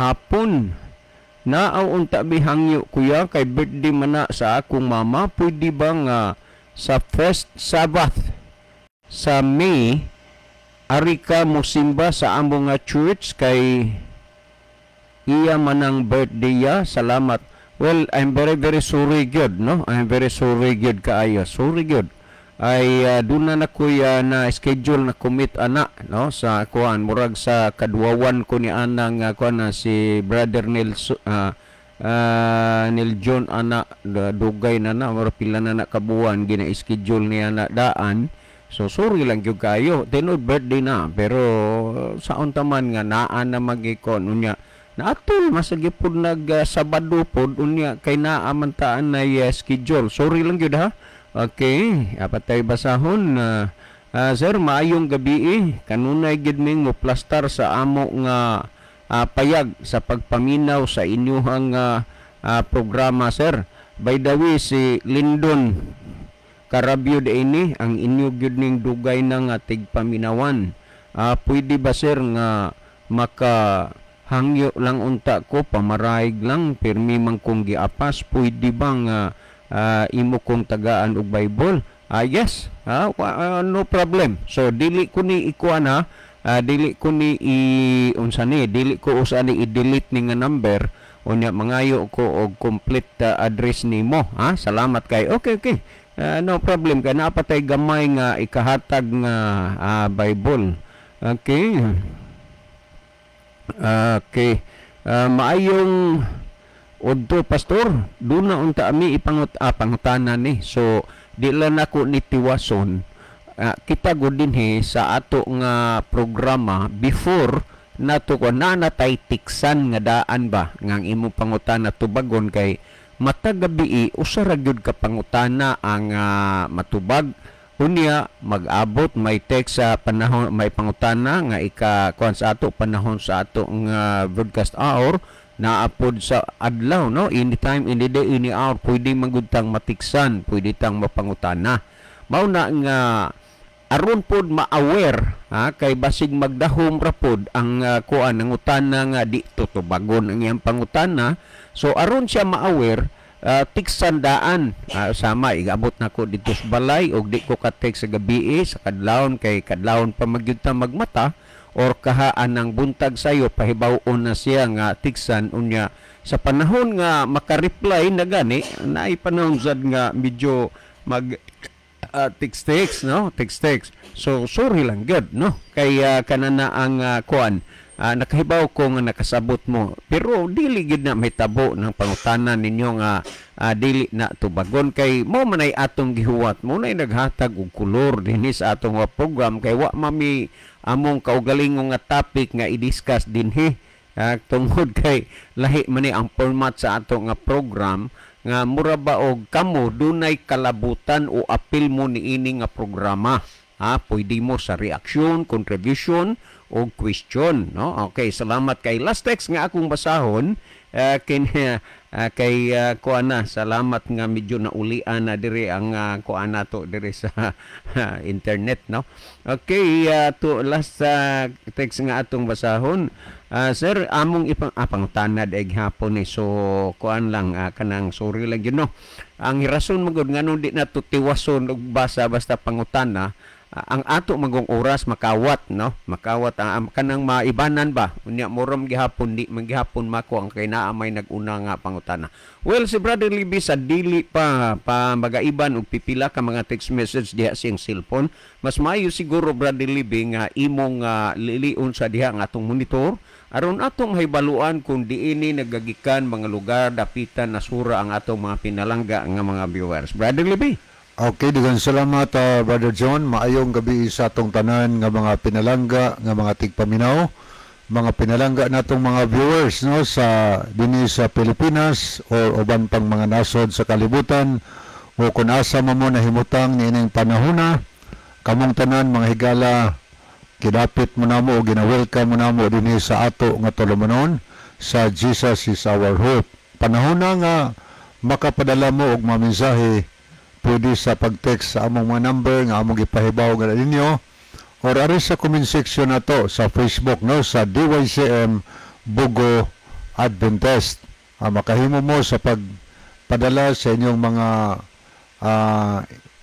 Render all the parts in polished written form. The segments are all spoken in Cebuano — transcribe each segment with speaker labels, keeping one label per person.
Speaker 1: Hapon. Naaw unta bihangyo, kuya, kay birthday man na sa akong mama. Pwede ba nga sa first Sabbath sa May ari ka mosimba sa among nga church kay iya manang birthday ya? Salamat. Well, I'm very very sorry gyud, no? I'm very sorry gyud kaayo. Sorry gyud. Ay doon na na kuya na schedule na commit ana, no, sa kuan, murag sa kadwawan ko ni anang kuan na si Brother Neil, Neil John ana, dugay na na, murag pila na na kabuan gina-schedule niya na daan. So sorry lang gyud kayo, tinuod birthday na, pero sa unta man nga naa na magikon unya naatol masagi pud nag Sabado pod unya kay naa man taan na schedule. Sorry lang gyud ha. Okay, apat tayo basahon. Sir, maayong gabi eh. Kanunay gid ming mo plastar sa amo nga payag sa pagpaminaw sa inyuhang programa, sir. By the way, si Lindon Karabyo de ini ang inyo gyud ning dugay na nga tigpaminawan. Pwede ba, sir, nga maka hangyo lang unta ko, pamaraig lang, pirmi man kong giapas? Pwede ba nga imo kong tagaan og Bible? Yes, no problem. So dili ko ni ikuan ha, dili ko ni i unsa ni, dili ko usa ni i-delete ni nga number. Unya mangayo ko og complete address nimo ha. Salamat kay. Okay. No problem kay naa pa tay gamay nga ikahatag nga Bible. Okay. Okay. Maayong udto, Pastor. Duna unta ami ipangut pangutana ni. So di lang nako ni tiwason. Kita gud dinhi sa ato nga programa before nato ko na natay tiksan nga daan ba nga ang imong pangutana tubagon, kay matag gabi usa ra gyud ka pangutana ang matubag. Unya mag-abot may text sa panahon, may pangutana nga ika kuan sa ato panahon sa ato nga broadcast hour naapod sa adlaw, no? Anytime, any day, any hour, pwede man tang matiksan, pwede tang mapangutana. Mao na nga aron pod ma-aware ha, kay basig magdahom ra pod ang kuan ang utana nga di tutubagon ang iyang pangutana. So aron siya ma-aware, tiksan daan, sama igabot nako dito sa balay og di ko ka-text sa gabi sa kadlawon kay kadlawon pa magyud ta magmata or kahaan ng buntag sayo, pahibaw-on na siya nga tiksan. Unya sa panahon nga maka-reply na gani, naay panahon sad nga medyo mag text text, no, text text. So sorry lang gud, no, kay kanana ang kuan, nakahibaw ko nga nakasabot mo, pero dili gid na mahitabo ng pangutana ninyo nga dili na tubagon kay mo manay atong gihuwat mo nay naghatag og kolor dinhi sa atong program, kay wa mami among kaugalingong nga topic nga i-discuss dinhi, tungod kay lahi man ni ang format sa ato nga program nga mura ba og kamo dunay kalabutan o apil mo niini nga programa ha. Pwede mo sa reaksyon, contribution o question, no? Okay, salamat kay last text nga akong basahon kin kay kuan na. Salamat nga medyo naulian na diri ang kuan nato diri sa internet, no? Okay, to last text nga atong basahon. Sir, among ipang pangutana eg hapon ni. So kuan lang, kanang sorry lang yun, no? Ang rason magud nganong di nato tiwason og basa basta pangutana, ang ato magong oras makawat, no? Makawat ang kanang maibanan ba. Unya morom gihapon di man gihapon mako ang kay naa may nag-una nga pangutana. Well, si Brother Libby sa dili pa pa magaiban og pipila ka mga text message diha siyang cellphone. Mas maayo siguro, Brother Libby, nga imong lilion sa diha nga atong monitor aron atong hibaluan kung diini nagagikan mga lugar dapitan nasura ang atong mga pinalangga nga mga viewers. Brother Libby.
Speaker 2: Okay, daghang salamat, Brother John. Maayong gabi sa atong tanan nga mga pinalangga nga mga tigpaminaw, mga pinalangga natong mga viewers, no, sa dinhi sa Pilipinas o uban pang mga nasod sa kalibutan o kung asa man mo nahimutang niining panahona. Kamong tanan, mga higala, kidapit mo namo o gina-welcome mo namo dinhi sa ato nga tulumanon sa Jesus Is Our Hope. Panahon na nga makapadala mo og mga mensahe, pwede sa pag-text sa among mga number nga among gipahibaw nga ninyo or ari sa comment section nato sa Facebook, no, sa DYCM Bogo. Adventist. Makahimo mo sa pagpadala sa inyong mga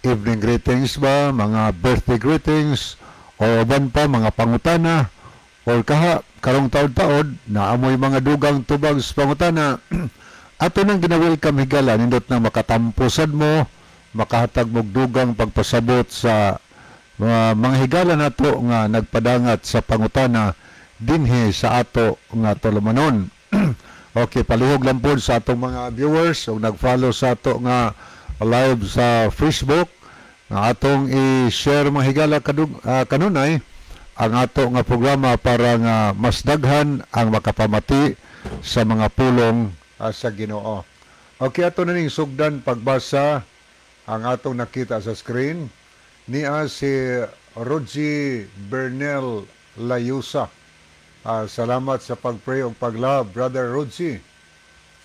Speaker 2: evening greetings ba, mga birthday greetings, o uban pa mga pangutana, or kaha karong taod-taod naamoy mga dugang tubag sa pangutana, ato nang gina-welcome, higala. Nindot na makatampo sad mo, makahatag mo dugang pagpasabot sa mga higala nato nga nagpadangat sa pangutana dinhi sa ato nga tulumanon. Okay, palihog lang po sa atong mga viewers o nag-follow sa ato nga live sa Facebook nga atong i-share, mga higala, kanunay ang ato nga programa para nga mas daghan ang makapamati sa mga pulong sa Ginoo. Okay, ato na ning sugdan pagbasa ang atong nakita sa screen. Niya si Rogie Bernel Layusa. Salamat sa pag-pray ug pag-love, Brother Rogie.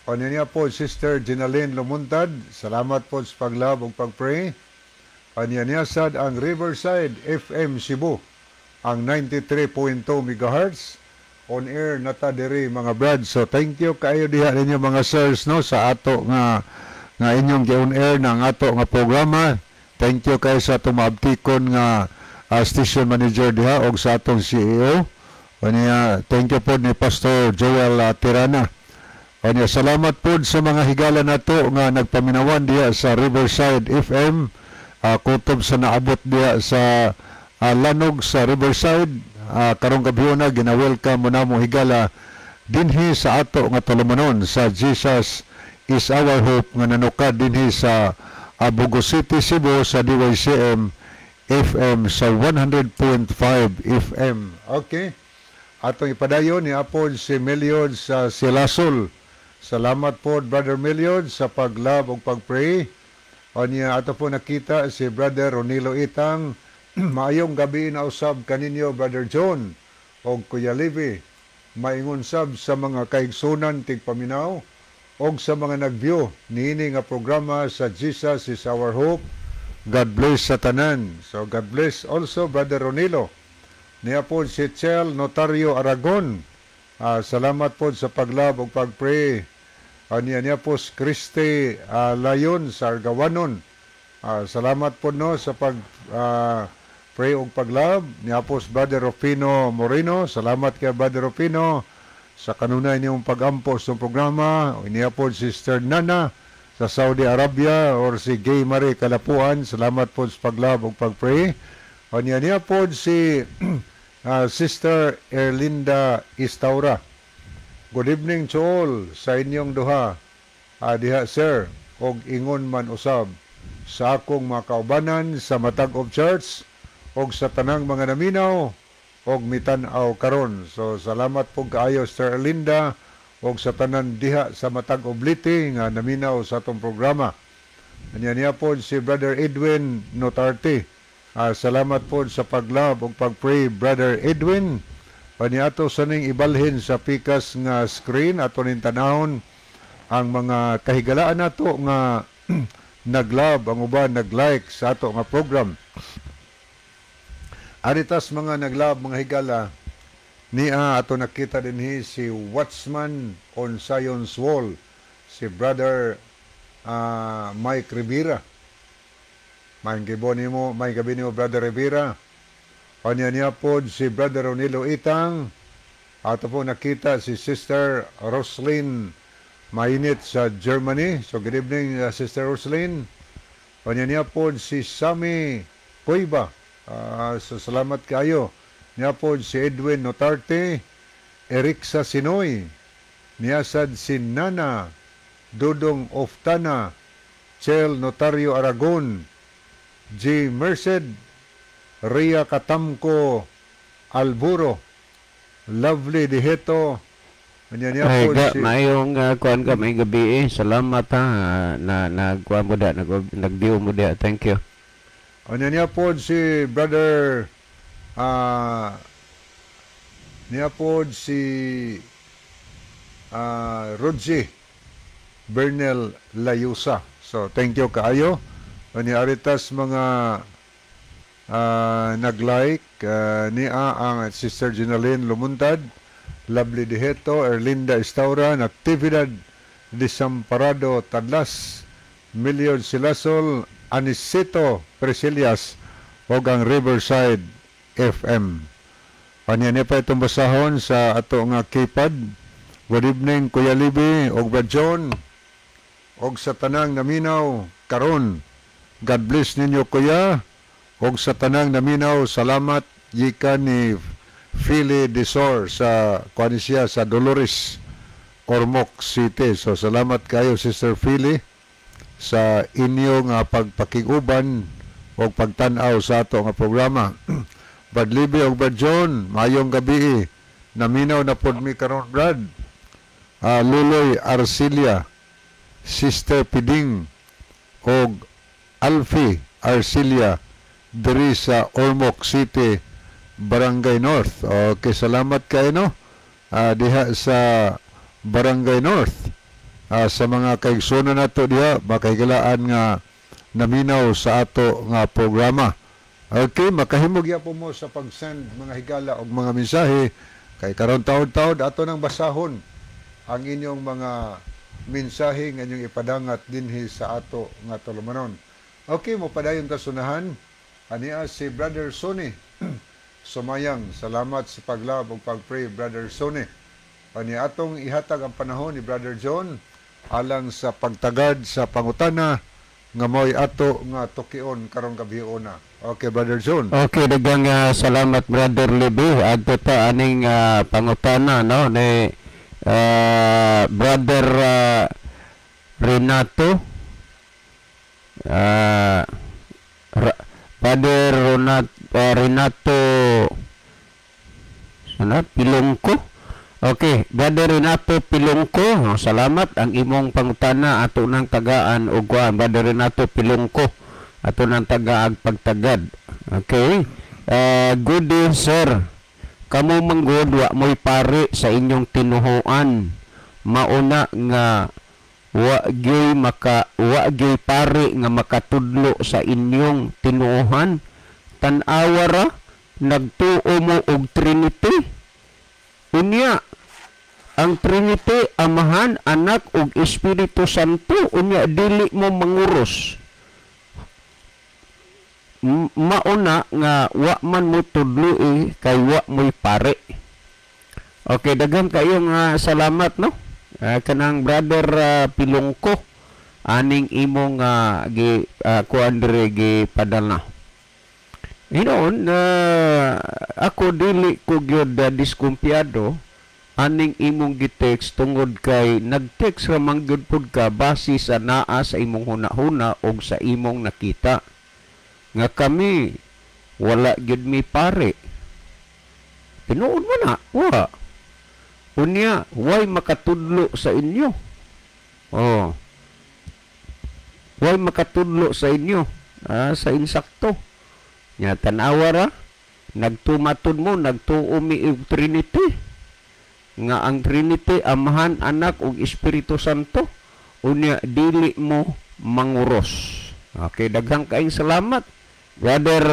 Speaker 2: O niya po, Sister Ginaline Lumuntad, salamat po sa pag-love ug pag-pray. O niya niya sad ang Riverside FM Cebu, ang 93.2 MHz on air nata diri, mga brad. So thank you kaayo diha ninyo, mga sirs, no, sa ato nga nga inyong gi-on air ng ato nga programa. Thank you kaayo sa atong maabtikon nga station manager diha og sa atong CEO. Unya, thank you po ni Pastor Joel Tirana. Unya, salamat po sa mga higala nato nga nagpaminawan diha sa Riverside FM, kutob sa naabot diha sa lanog sa Riverside karong gabi na, gina-welcome mo namo, higala, dinhi sa ato nga tulumanon sa Jesus Is Our Hope nga nanukad dinhi sa Bogo City, Cebu sa DYCM FM sa 100.5 FM. Okay. Atong ipadayon ni Apod si Meliod sa Silasol. Salamat po, Brother Meliod, sa pag-love ug pag-pray. Unya ato po nakita si Brother Ronilo Itang. Maayong gabi na usab kaninyo, Brother John og Kuya Levi. Maingon sab sa mga kaigsunan tigpaminaw og sa mga nag-view niini nga programa sa Jesus Is Our Hope. God bless sa tanan. So God bless also, Brother Ronilo. Niya po si Chel Notario Aragon. Salamat po sa pag-love ug pag-pray. Niya niya po si Christy Layon sa Argawanon. Salamat po, no, sa pag pray ug pag-love. Niya po si Brother Rufino Moreno. Salamat kay Brother Rufino sa kanunay niyong pag-ampo sa programa. Niya po si Sister Nana sa Saudi Arabia or si Gay Marie Kalapuan. Salamat po sa pag-love ug pag-pray. O niya niya po si Sister Erlinda Istaura. Good evening to all sa inyong duha. Diha sir, og ingon man usab sa akong mga kaubanan sa Matag of Church og sa tanang mga naminaw og mitan-aw karon. So salamat po kaayo, Sister Erlinda, og sa tanan diha sa Matag of Leyte nga naminaw sa atong programa. Anya niya po si Brother Edwin Notarte. Salamat po sa pag-love ug pag-pray, Brother Edwin. Unya ato sa ning ibalhin sa pikas nga screen, ato ning tanawon ang mga kahigalaan nato nga nag-love, ang uban nag-like sa ato nga program. Aritas mga nag-love, mga higala, niya ato nakita dinhi si Watchman on Zion's Wall, si Brother Mike Rivera. Maayong gabi nimo, maayong gabi nimo, Brother Rivera. Unya niya po si Brother Ronilo Itang. Ato po nakita si Sister Roslyn Mainit sa Germany. So good evening, Sister Roslyn. Unya niya po si Sammy Cueva. So salamat kayo. Niya po si Edwin Notarte, Eriksa Sinoy, niya sad si Nana Dudong Oftana, Chel Notario Aragon, G. Merced, Ria Katamko Alburo, Lovely Diheto, Unya niya
Speaker 1: Ay,
Speaker 2: po
Speaker 1: ga,
Speaker 2: si
Speaker 1: maayong kuan ka, may gabi eh. Salamat ha, na nagkuan mo da, nag-view mo da. Thank you.
Speaker 2: Unya niya po si Brother niya po si Rodji Bernel Layusa. So thank you kaayo. Unya aritas mga nag-like, niya ang Sister Ginaline Lumuntad. Lovely Diheto, Erlinda Estauran, Actividad Desamparado Tadlas, Million Silasol, Anisito Presilias, ug ang Riverside FM. Panya niya pa itong basahon sa ato nga keypad. Good evening, Kuya Libby ug Brad John og sa tanang naminaw karon. God bless ninyo, Kuya, og sa tanang naminaw, salamat, gikan ni Philly Desor sa kuan siya sa Dolores, Ormoc City. So salamat kayo, Sister Philly, sa inyong pagpakiguban o pagtan-aw sa ato nga programa. Brad Libby og Brad John, maayong gabi. Naminaw na pod mi karon, Brad. Luloy Arcilia, Sister Piding og Alfie Arcilia diri sa Ormoc City, Barangay North. Okay, salamat kayo, no? Diha sa Barangay North. Sa mga kaigsunan nato diha, makahigalaan nga naminaw sa ato nga programa. Okay, makahimog po mo sa pag-send mga higala og mga mensahe kay karon taod-taod ato nang basahon ang inyong mga mensahe nga inyong ipadangat dinhi sa ato nga tulumanon. Okay, mo padayon ta sunahan. Ania si Brother Sonny Sumayang, salamat sa paglab ug pag-pray, Brother Sonny. Ani atong ihatag ang panahon ni Brother John alang sa pagtagad sa pangutana nga mo'y ato nga tukion karong gabiona. Okay, Brother John.
Speaker 1: Okay, daghang salamat, Brother Libby. Adto ta aning pangutana, no, ni Brother Renato, Brother Renato ano, Pilongko. Okay, Brother Renato Pilongko, oh, salamat, ang imong pangutana ato nang tagaan og kuan, Brother Renato Pilongko, ato nang tagaag pagtagad. Okay. Good day, sir. Kamo manggod wa mo'y pare sa inyong tinuhuan. Mauna nga wa gyoy pare nga makatudlo sa inyong tinuohan. Tan-awa ra, nagtuo mo og Trinity. Unya ang Trinity, Amahan, Anak ug Espiritu Santo, unya dili mo manguros. Mauna nga wa man mo tudloi kay wa mo'y pare. Okay, daghan kayo nga salamat, no? Kanang Brother Pilongko aning imong gi kuan diri gi padala. Hinoon ako dili ko gyud diskumpiyado aning imong gi-text tungod kay nag-text ra man gyud pud ka base sa naa sa imong huna-huna og sa imong nakita nga kami wala gyud mi pare. Tinuod mo na, wa. Unya, way makatudlo sa inyo. Oh. Way makatudlo sa inyo sa insakto. Nya tan-awa ra, nagtumatod mo, nagtuo mi og Trinity. Nga ang Trinity, Amahan, Anak ug Espiritu Santo. Unya dili mo manguros. Okay, daghang kaayong salamat, Brother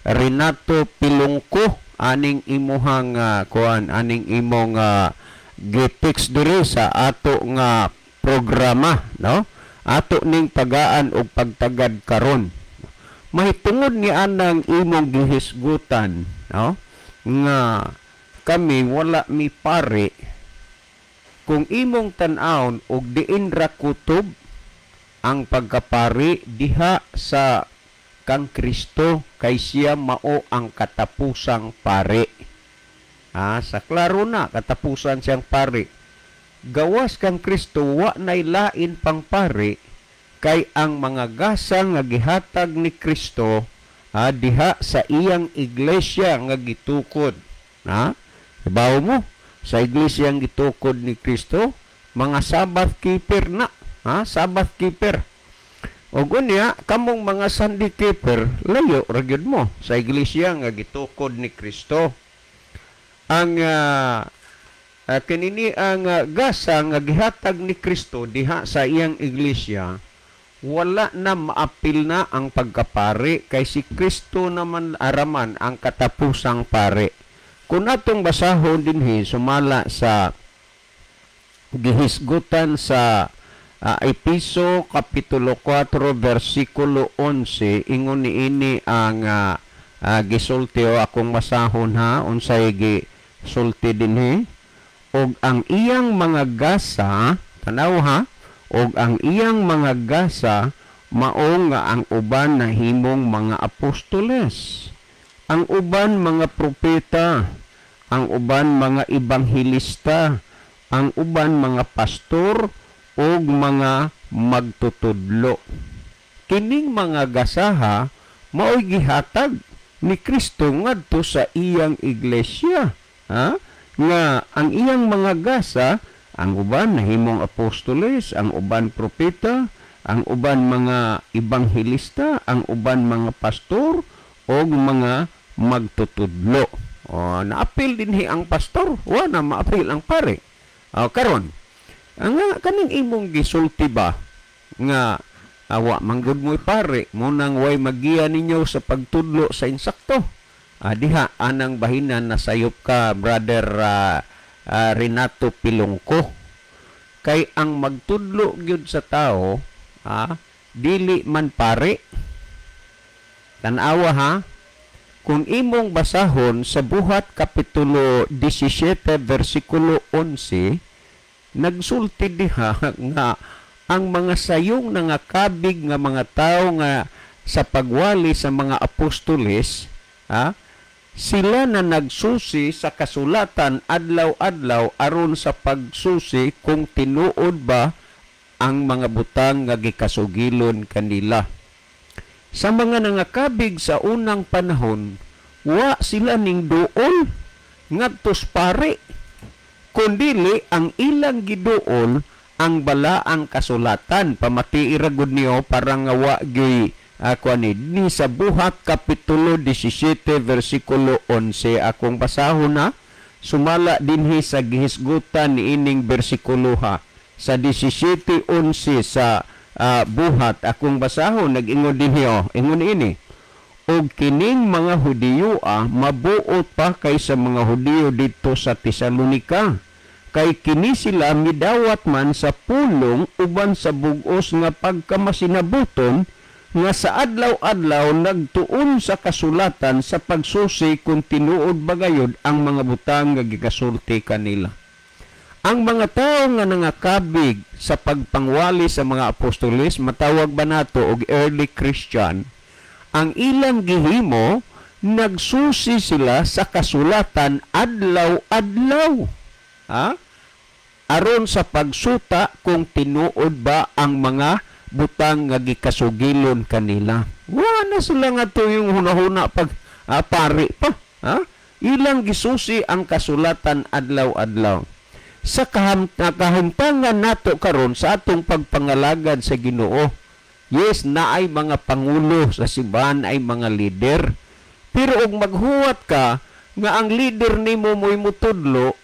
Speaker 1: Renato Pilongko, aning imuhang kuan, aning imong gi-text diri sa ato nga programa, no? Ato ning tagaan og pagtagad karon. Mahitungod ni anang imong gihisgutan, no, nga kami wala mi pare. Kung imong tan-awon og diin ra kutob ang pagkapari diha sa kang Kristo kay siya mao ang katapusang pare. Sa klaro na katapusan siyang pare. Gawas kang Kristo wa nay lain pang pare kay ang mga gasa nga gihatag ni Kristo diha sa iyang iglesia nga gitukod. Ha? Ibaw mo sa iglesia nga gitukod ni Kristo, mga Sabbath keeper na, ha? Sabbath keeper. Og unya kamong mga Sunday keeper, layo ra gyud mo sa iglesia nga gitukod ni Kristo. Ang kinini ang gasa nga gihatag ni Kristo diha sa iyang iglesia, wala na maapil na ang pagkapare kay si Kristo naman araman ang katapusang pare. Kung atong basahon dinhi sumala sa gihisgutan sa Episo Kapitulo 4 versikulo 11, ingon niini ang gisulti o akong basahon ha, unsay gisulti dinhi. Og ang iyang mga gasa, tanaw ha, og ang iyang mga gasa mao nga ang uban nahimong mga apostoles, ang uban mga propeta, ang uban mga ebanghelista, ang uban mga pastor ug mga magtutudlo. Kining mga gasaha mao'y gihatag ni Kristo ngadto sa iyang iglesia, ha? Nga ang iyang mga gasa, ang uban nahimong apostoles, ang uban propeta, ang uban mga ebanghelista, ang uban mga pastor ug mga magtutudlo. O, naapil dinhi ang pastor, wa na maapil ang pare. O, karon ang kaning imong gisulti ba nga awa manggod mo'y pare mo nang way magiya ninyo sa pagtudlo sa insakto. Diha anang bahinan nasayop ka, Brother Renato Pilongko. Kay ang magtudlo gyud sa tao, dili man pare. Tan-awa ha, kung imong basahon sa Buhat Kapitulo 17 versikulo 11, nagsulti diha nga ang mga sayong nangakabig nga mga tao nga sa pagwali sa mga apostoles, sila na nagsusi sa kasulatan adlaw-adlaw aron sa pagsusi kung tinuod ba ang mga butang nga gikasugilon kanila. Sa mga nangakabig sa unang panahon, wa sila ning duol ngadtos pare, kundili ang ilang giduol ang balaang kasulatan. Pamatii ra gud niyo para nga wa gyoy kuan ni sa Buhat Kapitulo 17 versikulo 11. Akong basahon na sumala dinhi sa gihisgutan niining bersikulo ha, sa 17:11 sa Buhat. Akong basahon, nag-ingon dinhi oh, ingon ini, og kining mga Hudiyo mabuot pa kaysa mga Hudiyo didto sa Tesalonika, kay kini sila midawat man sa pulong uban sa bug-os nga pagkamasinabuton nga sa adlaw-adlaw nagtuon sa kasulatan sa pagsusi kung tinuod ba gayud ang mga butang nga gikasulti kanila. Ang mga tao nga nangakabig sa pagpangwali sa mga apostoles, matawag ba nato og early Christian, ang ilang gihimo, nagsusi sila sa kasulatan adlaw-adlaw, ha? Aron sa pagsuta kung tinuod ba ang mga butang nga gikasugilon kanila. Wa na sila nga to yung hunahuna pag pare pa, ha? Ilang gisusi ang kasulatan adlaw-adlaw. Sa kahimtangan nato karon sa atong pagpangalagad sa Ginoo, yes, naay mga pangulo sa simbahan, ay mga leader. Pero og maghuwat ka nga ang leader nimo mo'y mutudlo,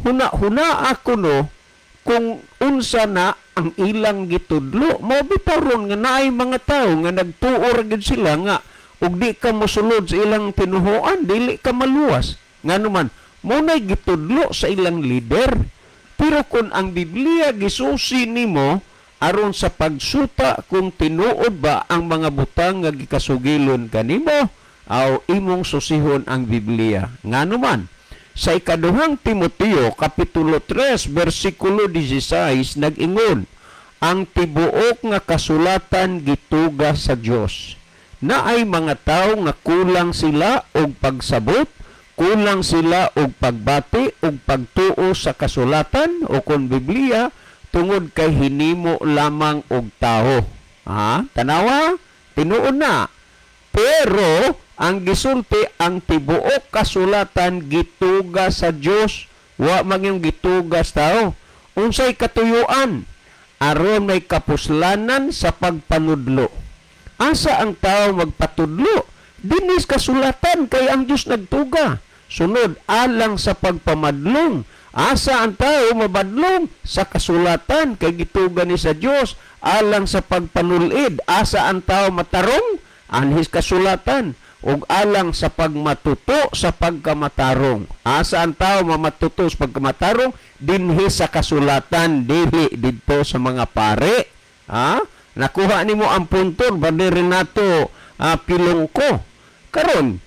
Speaker 1: huna-huna ako no kung unsa na ang ilang gitudlo. Mao bitaw ron nga naay mga tawo nga nagtuo ra gyud sila nga og di ka mosulod sa ilang tinuhoan, dili ka maluwas. Ngano man, mo nay gitudlo sa ilang leader. Pero kung ang Biblia gisusi nimo aron sa pagsuta kung tinuod ba ang mga butang nga gikasugilon kanimo, aw imong susihon ang Biblia. Ngano man, sa ikaduhang Timoteo Kapitulo 3 versikulo 16 nag-ingon, ang tibuok nga kasulatan gituga sa Dios. Naay mga tawo nga kulang sila og pagsabot, kulang sila og pagbati og pagtuo sa kasulatan o kon Biblia tungod kay hinimo lamang og tawo. Ha? Tanawa, tinuod na. Pero ang gisulti, ang tibuok kasulatan gituga sa Dios, wa man yung gituga sa tao. Unsay katuyuan? Aron may kapuslanan sa pagpanudlo. Asa ang tao magpatudlo? Dinis kasulatan kay ang Dios nagtuga. Sunod, alang sa pagpamadlong. Asa ang tao mabadlong? Sa kasulatan kay gituga ni sa Dios. Alang sa pagpanulid. Asa ang tao matarong? Anhis kasulatan. ug alang sa pagmatuto sa pagkamatarong. Asa ang tao mamatuto sa pagkamatarong? Dinhi sa kasulatan, dili didto sa mga pare. Ha? Nakuha nimo ang punto, Brother Renato Pilongko. Karon,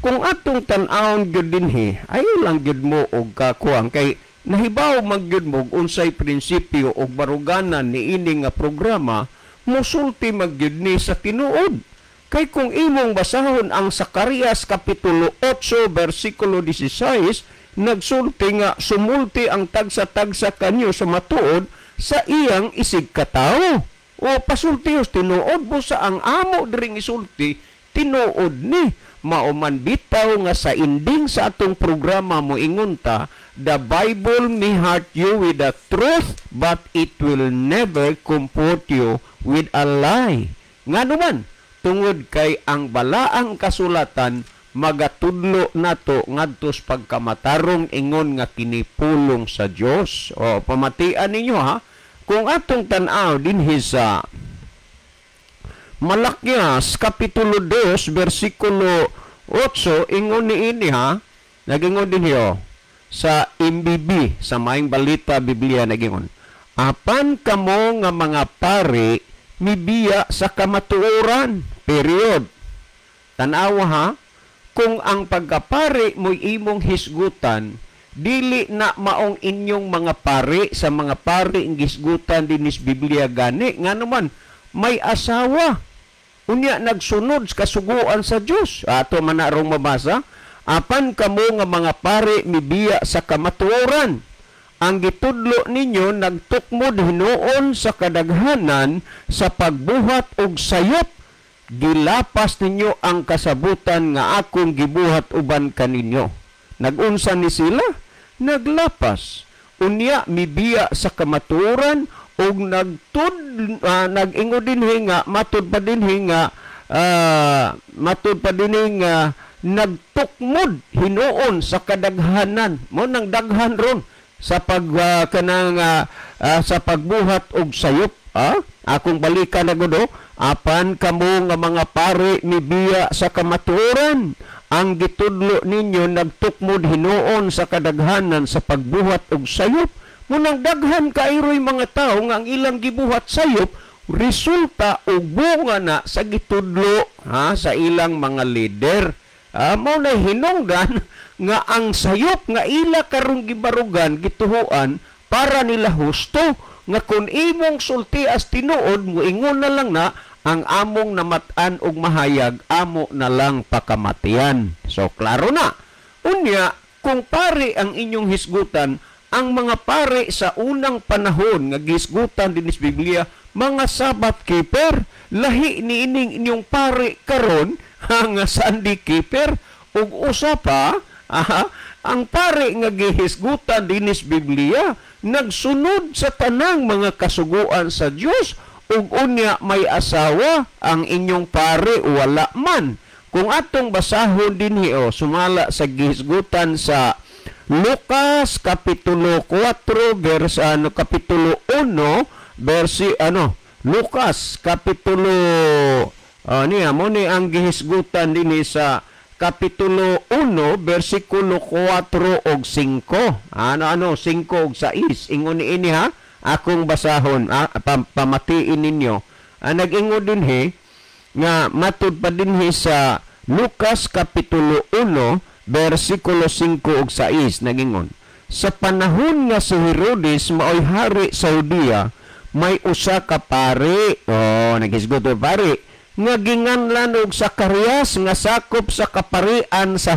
Speaker 1: kung atong tan-awon gyud dinhi, ayo lang gyud mo og kakuang kay nahibaw man gyud mo unsay prinsipyo og baruganan niini nga programa, musulti man gyud ni sa tinuod. Kay kung imong basahon ang Sakarias kapitulo 8 bersikulo 16, nagsulti nga sumulti ang tagsa-tagsa kanyo sa matuod sa iyang isig katawo. O pasulti tinuod mo sa ang amo diring isulti tinuod ni. Mao man bitaw nga sa ending sa atong programa mo ingon ta, the Bible may hurt you with the truth, but it will never comfort you with a lie. Ngano man, tungod kay ang balaang kasulatan magatudlo nato ngadto sa pagkamatarong ingon nga kini pulong sa Dios. O pamatian ninyo ha, kung atong tan-aw dinhi sa Malakias kapitulo 2 bersikulo 8, ingon niini ha, nagingon dinhi oh, sa MBB, sa Maayong Balita Biblia, nagingon, apan kamo nga mga pari mibiya sa kamatuoran. Period. Tanawa ha, kung ang pagkapari mo'y imong hisgutan, dili na maong inyong mga pari, sa mga pari ang hisgutan dinis Biblia gani, nga naman may asawa, unya nagsunod sa kasuguan sa Dios. Ato man na rong mabasa, apan kamo nga mga pari mibiya sa kamatuoran, ang gitudlo ninyo nagtukmod hinuon sa kadaghanan sa pagbuhat og sayop, gilapas ninyo ang kasabutan nga akong gibuhat uban kaninyo. Nagunsa ni sila? Naglapas. Unya mibiya sa kamatuoran og nagtud nag-ingon dinhi nga matud pa dinhi nga matud pa dinhi nga nagtukmod hinuon sa kadaghanan. Mo nang daghan ron sa pag kanang sa pagbuhat og sayop. Akong balikan na gud, apan kamo nga mga pare mibiya sa kamatuoran, ang gitudlo ninyo nagtukmod hinuon sa kadaghanan sa pagbuhat og sayop. Munang daghan kairoy mga tao nga ang ilang gibuhat sayop, resulta og bunga na sa gitudlo ha, sa ilang mga leader. Mao na hinungdan nga ang sayop nga ila karong gibarugan, gituhuan para nila husto, nga kun imong sulti as tinuod, moingon na lang na ang among namat-an og mahayag, amo na lang pakamatian. So klaro na. Unya, kung pare ang inyong hisgutan, ang mga pare sa unang panahon nga gisgutan dinis Biblia, mga Sabbath keeper, lahi ni ining inyong pare karon nga Sunday keeper. Ug usa pa, ang pare nga gihisgutan dinis Biblia nagsunod sa tanang mga kasuguan sa Dios, ug unya may asawa, ang inyong pare wala man. Kung atong basahon dinhi o sumala sa gihisgutan sa Lucas kapitulo 4 verse ano kapitulo 1 verse ano Lucas kapitulo niya mo ni ang gihisgutan dinhi sa kapitulo 1 bersikulo 4 og 5. Ano 5 og 6 ingon niini ha, akong basahon, pamatiin ninyo. Nag-ingon dinhi nga matud pa dinhi sa Lucas kapitulo 1 bersikulo 5 og 6, nagingon, sa panahon nga si Herodes maoy hari sa Judea, may usa ka pare, oh naghisgot og pare, nga ginganlan og Sakarias nga sakop sa kaparian sa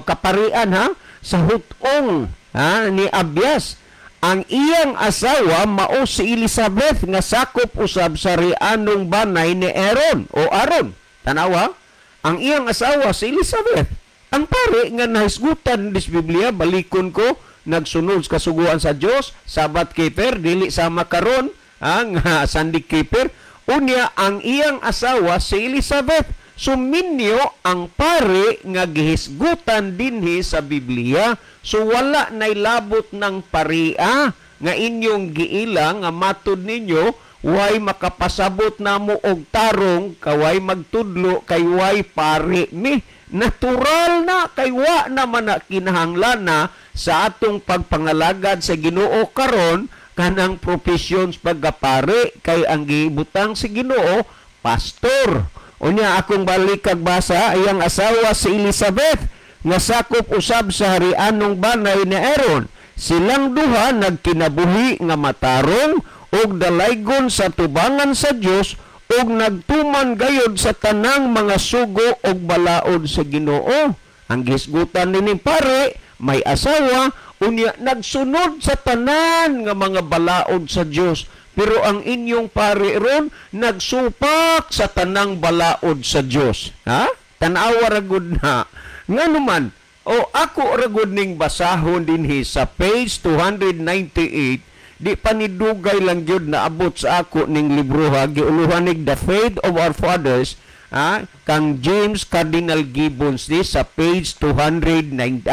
Speaker 1: kaparian ha sa hutong ha ni Abias. Ang iyang asawa mao si Elizabeth nga sakop usab sa rianong banay ni Aaron o Aaron. Tanawa, ang iyang asawa si Elizabeth. Ang pare nga nahisgutan dis Biblia, balikon ko, nagsunod sa kasuguan sa Dios, Sabbath keeper, dili sama karon ang Sunday keeper. Unya ang iyang asawa si Elizabeth. Suminyo ang pare nga gihisgutan dinhi sa Biblia. So wala nay labot ng paria nga inyong giila nga matud ninyo way makapasabot namo og tarong kaway magtudlo kay way pare mi. Natural na kay wa naman na kinahanglan na sa atong pagpangalagad sa Ginoo karon kanang profesyon sa pagkapare kay ang gibutang sa Ginoo pastor. Unya akong balik kag basa ayang asawa si Elizabeth nga sakop usab sa harianong banay ni Aaron. Silang duha nagkinabuhi nga matarong ug dalaygon sa tubangan sa Dios ug nagtuman gayod sa tanang mga sugo ug balaod sa Ginoo. Ang gisgutan nining pare may asawa, unya nagsunod sa tanan nga mga balaod sa Dios. Pero ang inyong pare ron nagsupak sa tanang balaod sa Dios. Ha? Tan-awa ra gud na. Ngano man, o ako ra gud ning basahon dinhi sa page 298, di pa ni dugay lang gyud naabot sa ako ning libro ha, giuluhan nig The Faith of Our Fathers, ha, kang James Cardinal Gibbons di sa page 209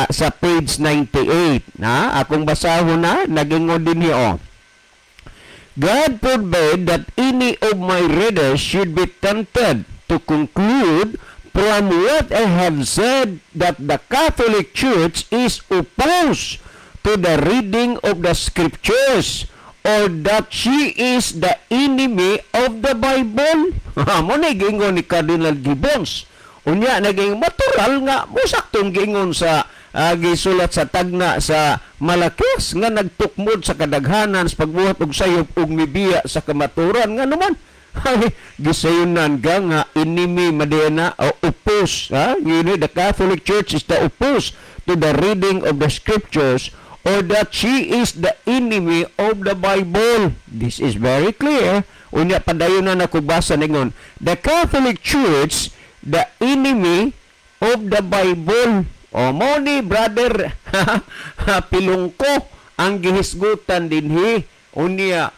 Speaker 1: sa page 98 na akong basahon na nagingon dinhi oh. God forbid that any of my readers should be tempted to conclude from what I have said that the Catholic Church is opposed to the reading of the Scriptures or that she is the enemy of the Bible. Mo na giingon ni Cardinal Gibbons. Unya naging natural nga mosaktong giingon sa gisulat sa tagna sa Malakis nga nagtukmod sa kadaghanan sa pagbuhat og sayop ug mibiya sa kamaturan. Nga naman ay gisayunan ka nga enemy madena o oppose, ha? You know, the Catholic Church is the opposed to the reading of the Scriptures or that she is the enemy of the Bible. This is very clear. Unya padayon na nakubasa ningon, the Catholic Church the enemy of the Bible. O mo ni brother Pilungko ang gihisgutan dinhi. Unya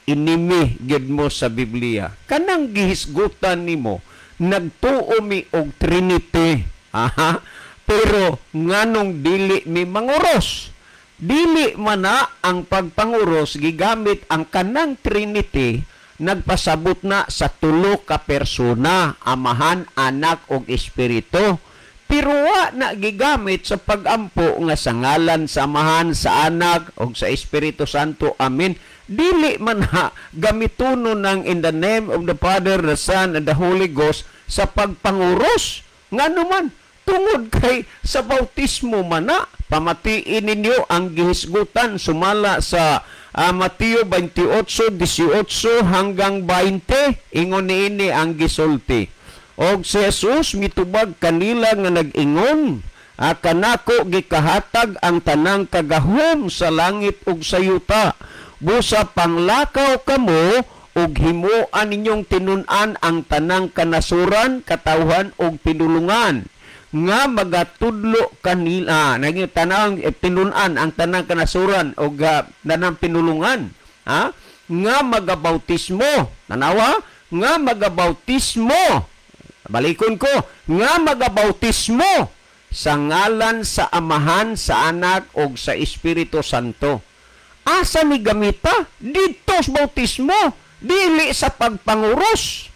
Speaker 1: enemy gyud mo sa Biblia. Kanang gihisgutan nimo nagtuo mi og Trinity. Aha. Pero nganong dili mi manguros? Dili man na ang pagpanguros gigamit ang kanang Trinity, nagpasabot na sa tulo ka persona, Amahan, Anak ug Espiritu. Pero wa na gigamit sa pagampo nga sa ngalan sa Amahan, sa Anak ug sa Espiritu Santo. Amen. Dili man ha gamitonon ng in the name of the Father, the Son, and the Holy Ghost sa pagpanguros. Ngano man, tungod kay sa bautismo man na, pamatiin ninyo ang gihisgutan sumala sa Mateo 28:18 hanggang 20, ingon niini ang gisulti. Og si Jesus mitubag kanila nga nag-ingon, kanako gikahatag ang tanang kagahom sa langit ug sa yuta. Busa panglakaw kamo ug himuan ninyong tinun-an ang tanang kanasuran, katawhan ug pinulungan nga magatudlo kanila. Naging tanang tinun-an ang tanang kanasuran ug tanang pinulungan, ha? Nga magabautismo. Tanawa, nga magabautismo. Balikon ko, nga magabautismo sa ngalan sa Amahan, sa Anak ug sa Espiritu Santo. Asa ni gamita? Dito sa bautismo, dili sa pagpanguros.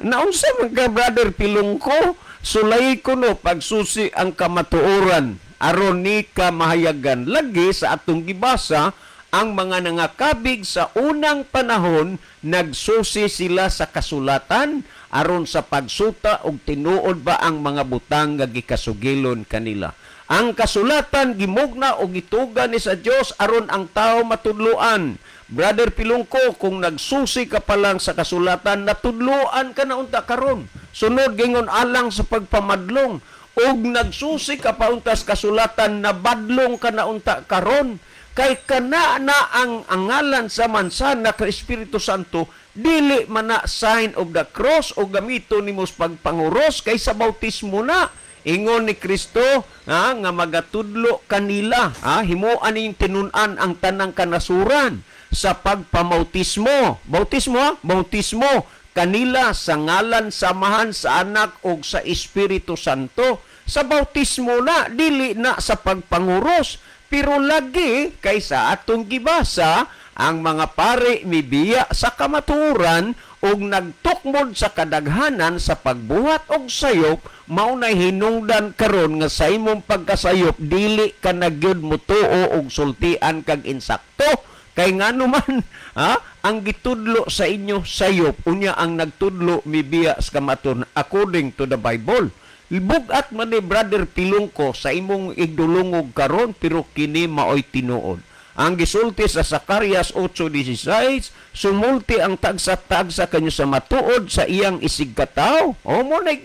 Speaker 1: Naunsa man ka, brother Pilungko, sulay ko no pagsusi ang kamatuoran aron ni ka mahayagan. Lagi sa atong gibasa, ang mga nangakabig sa unang panahon nagsusi sila sa kasulatan aron sa pagsuta og tinuod ba ang mga butang nga gikasugilon kanila. Ang kasulatan gimugna og gituga ni sa Dios aron ang tao matudloan. Brother Pilungko, kung nagsusi ka pa lang sa kasulatan, natudloan ka na unta karon. Sunod gingon alang sa pagpamadlong. Og nagsusi ka pa unta sa kasulatan, nabadlong ka na unta karon. Kay kana na ang angalan sa mansana kay Espiritu Santo, dili man na sign of the cross o gamito nimo sa pagpanguros kay sa bautismo na. Ingon ni Kristo nga magatudlo kanila, himuan ning tinun-an ang tanang kanasuran sa pagpamautismo. Bautismo, ha? Bautismo kanila sa ngalan sa Amahan, sa Anak ug sa Espiritu Santo. Sa bautismo na, dili na sa pagpanguros. Pero lagi kaysa atong gibasa, ang mga pare mibiya sa kamatuoran ug nagtukmod sa kadaghanan sa pagbuhat og sayop, mao nay hinungdan karon nga sa imong pagkasayop dili ka na gyud motuo og sultian kag insakto. Kay ngano man, ha, ang gitudlo sa inyo sayop, unya ang nagtudlo mibiya sa kamatuoran according to the Bible. Bugat man ni Brother Pilungko sa imong igdulungog karon, pero kini maoy tinuod. Ang gisulti sa Zacarias 8:16, sumulti ang tagsa-tagsa kanyo sa matuod sa iyang isigkataw. O mo na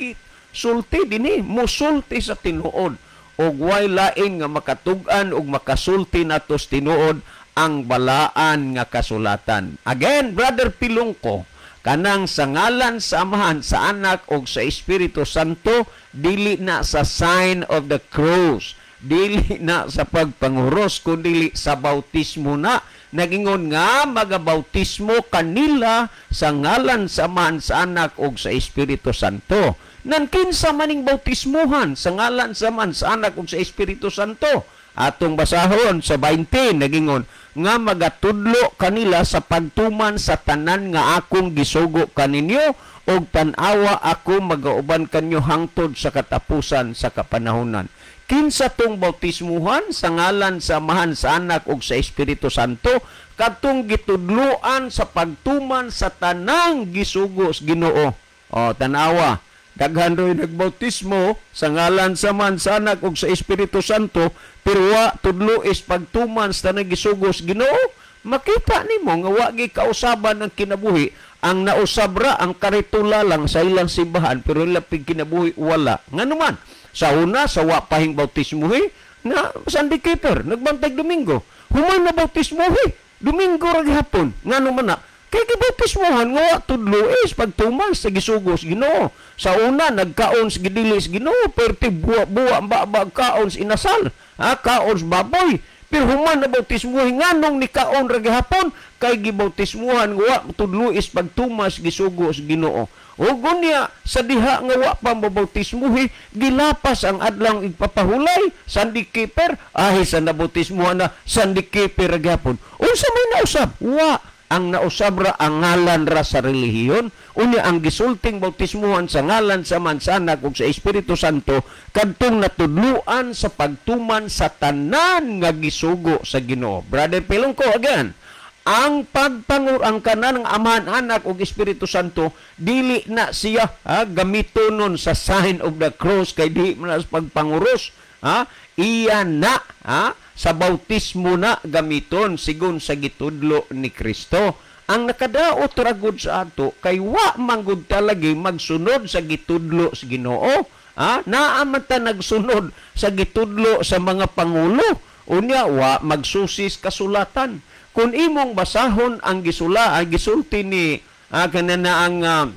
Speaker 1: sulti dinhi, musulti sa tinuod. Og way lain nga makatug-an og makasulti natos tinuod ang balaan nga kasulatan. Again, Brother Pilungko, kanang sa ngalan sa Amahan, sa Anak og sa Espiritu Santo, dili na sa sign of the cross, dili na sa pagpanguros, kundi sa bautismo na. Nagingon nga magabautismo kanila sa ngalan sa Amahan, sa Anak og sa Espiritu Santo. Nan kinsa maning bautismuhan sa ngalan sa Amahan, sa Anak ug sa Espiritu Santo? Atong basahon sa 20, nagingon nga magatudlo kanila sa pagtuman sa tanan nga akong gisugo kaninyo, og tan-awa ako magauban kanyo hangtod sa katapusan sa kapanahonan. Kinsa tong bautismuhan sa ngalan sa Amahan, sa Anak ug sa Espiritu Santo? Kadtong gitudloan sa pagtuman sa tanang gisugo sa Ginoo. O tan-awa, daghan ro'y nagbautismo sa ngalan sa Amahan, sa Anak ug sa Espiritu Santo, pero wa tudlo is pagtuman sa tanang gisugo sa Ginoo. Makita nimo nga wa gi kausaban ang kinabuhi. Ang nausab ra ang karitula lang sa ilang simbahan, pero ila pig kinabuhi wala. Ngano man, sa una sa wa pahing bautismohi na Sunday keeper, nagbantay Domingo. Human na bautismohi, Domingo ra gihapon. Ngano man na? Kay gibautismohan nga wa tudlo is pagtuman sa gisugo sa Ginoo. Sa una nagkaon sa gidili sa Ginoo, perti buwa-buwa ba kaon sa inasal, ha, kaon sa baboy. Pero human na bautismohi, nganong ni kaon ra gihapon? Kay gibautismohan nga wa tudlo is pagtumas gisugo sa Ginoo. Ug unya sa diha nga wa pa mabautismohi, gilapas ang adlaw igpapahulay, Sunday keeper, ahi sa nabautismohan na Sunday keeper ra gihapon. Unsa may nausab? Wa. Ang nausab ra ang ngalan ra sa relihiyon. Unya ang gisulting bautismohan sa ngalan sa Amahan, sa Anak ug sa Espiritu Santo kadtong natudloan sa pagtuman sa tanan nga gisugo sa Ginoo. Brother Pilungko, again, ang pagpangur ang kanan ng Amahan, Anak ug Espiritu Santo dili na siya, ha, gamitonon sa sign of the cross kay di man sa pagpanguros, ha, iya na, ha, sa bautismo na gamiton sigon sa gitudlo ni Kristo. Ang nakadaot ra gud sa ato kay wa manggud talagi magsunod sa gitudlo sa Ginoo, ha, naa man ta nagsunod sa gitudlo sa mga pangulo. Unya wa magsusis kasulatan. Kung imong basahon ang gisula, ang gisulti ni kanana ang